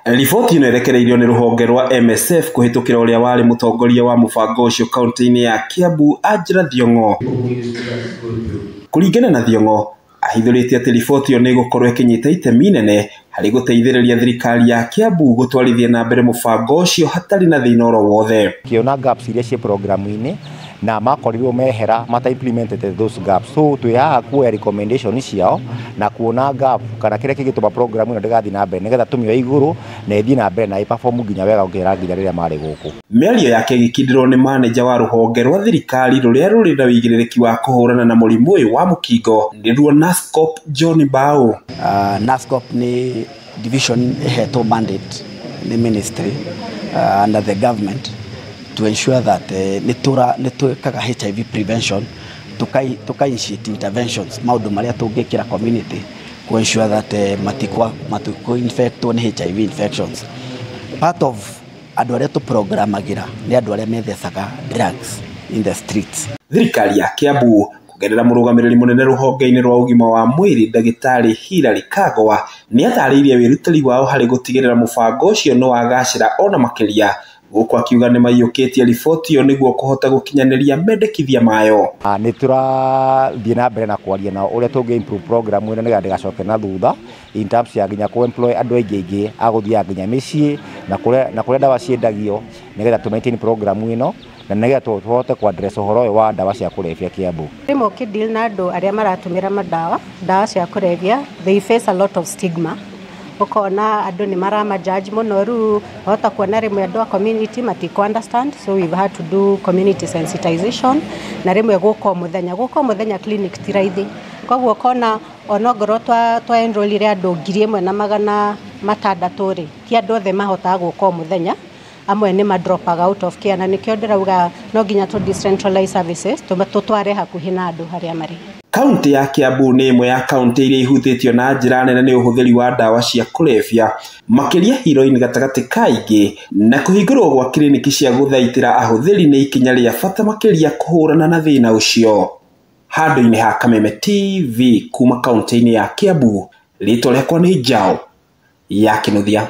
Riboti ĩno ĩrekereirio nĩ rũhonge rwa MSF kũhĩtũkĩra ũrĩa warĩ mũtongoria wa mũbango ũcio kaunti-inĩ ya Kiambu Angela Thiong'o. Kũringana na Thiong'o, ahithũrĩtie atĩ riboti ĩyo nĩ ĩgũkorwo ĩkĩnyita itemi inene harĩ gũteithĩrĩria thirikari ya Kiambu gũtwarithia na mbere mũbango ũcio hatarĩ na thĩna oro wothe. Kĩona gaps iria ciĩ programu-inĩ na makorirwo mehera mata implemented those gaps, so twĩ haha kuoya recommendation ciao na kuona gap kana kĩrĩa kĩngĩtũma program ĩno ndĩgathiĩ na mbere nĩgetha tũmĩoe igũrũ na ĩthiĩ na mbere na ĩ-perform nginya wega gũkĩra nginya rĩrĩa marĩ gũkũ. Mĩario yake ĩgĩkindĩrwo nĩ maneja wa rũhonge rwa thirikari rũrĩa rũrĩ na wĩigĩrĩrĩki wa kũhũrana na mũrimũ ũyũ wa mũkingo nĩruo NASCOP John Mbao. NASCOP nĩ division ĩhetwo mandate nĩ ministry under the government to ensure that nĩ twĩkaga HIV prevention, tuka initiate interventions, maũndũ marĩa tũngĩkĩra community ku ensure that matikwa infectwo nĩ HIV infections. Part of andũ arĩa tũprogramagĩra nĩ andũ arĩa methecaga drugs in the streets. Thirikari ya Kiambu kũgerera mũrũgamĩrĩri mũnene rũhonge-inĩ rwa ũgima wa mwĩrĩ ndagĩtarĩ Hilary Kagwa nĩ atarĩirie wĩrutĩri wao harĩ gũtigĩrĩra mũbango ũcio nĩ wagacĩra ona makĩria, gũkũ akiuga nĩ maiyũkĩtie riboti ĩyo nĩguo kũhota gũkinyanĩria mendekithia mayo. Nĩ tũrathiĩ na mbere na kwaria nao ũrĩa tũngĩ improve program ĩno nĩgetha ndĩgacoke na thutha in terms ya nginya kũ employ andũ aingĩ aingĩ a gũthiaga nginya mĩciĩ na kũrĩa ndawa ciendagio nĩgetha tũ maintain program ĩno na nĩgetha tũhote kũ address ũhoro ũyũ wa ndawa cia kũrebia Kiambu. Rĩmwe ũkĩ-deal na andũ arĩa maratũmĩra mandawa, ndawa cia kũrebia, they face a lot of stigma. Ũkona andũ nĩ marama-judge mũno, rĩu wahota kuona rĩmwe andũ a community matikũ understand, so we've had to do community sensitization na rĩmwe gũka o mũthenya clinic ti raithi, koguo ũkona onongorwo twa enrollire andũ 1600 rĩ, ti andũ othe mahotaga gũka o mũthenya, amwe nĩ ma dropaga out of care, na nĩkĩo ndĩrauga no nginya tũ decentralize services tũtware hakuhĩ na andũ harĩa marĩ. Kaunti ya Kiambu nĩ ĩmwe ya kaunti iria ihutĩtio na njĩra nene nĩ ũhũthĩri wa ndawa cia kũrebia makĩria heroin gatagatĩ ka ingĩ, na kũhingũrwo gwa kiriniki cia gũthaitĩra ahũthĩri nĩ ikinya rĩa bata makĩria kũhũrana na thĩna ũcio. Handũ-inĩ ha Kameme TV kuma kaunti-inĩ ya Kiambu, rĩtwa rĩakwa nĩ Njao ya Kĩnuthia.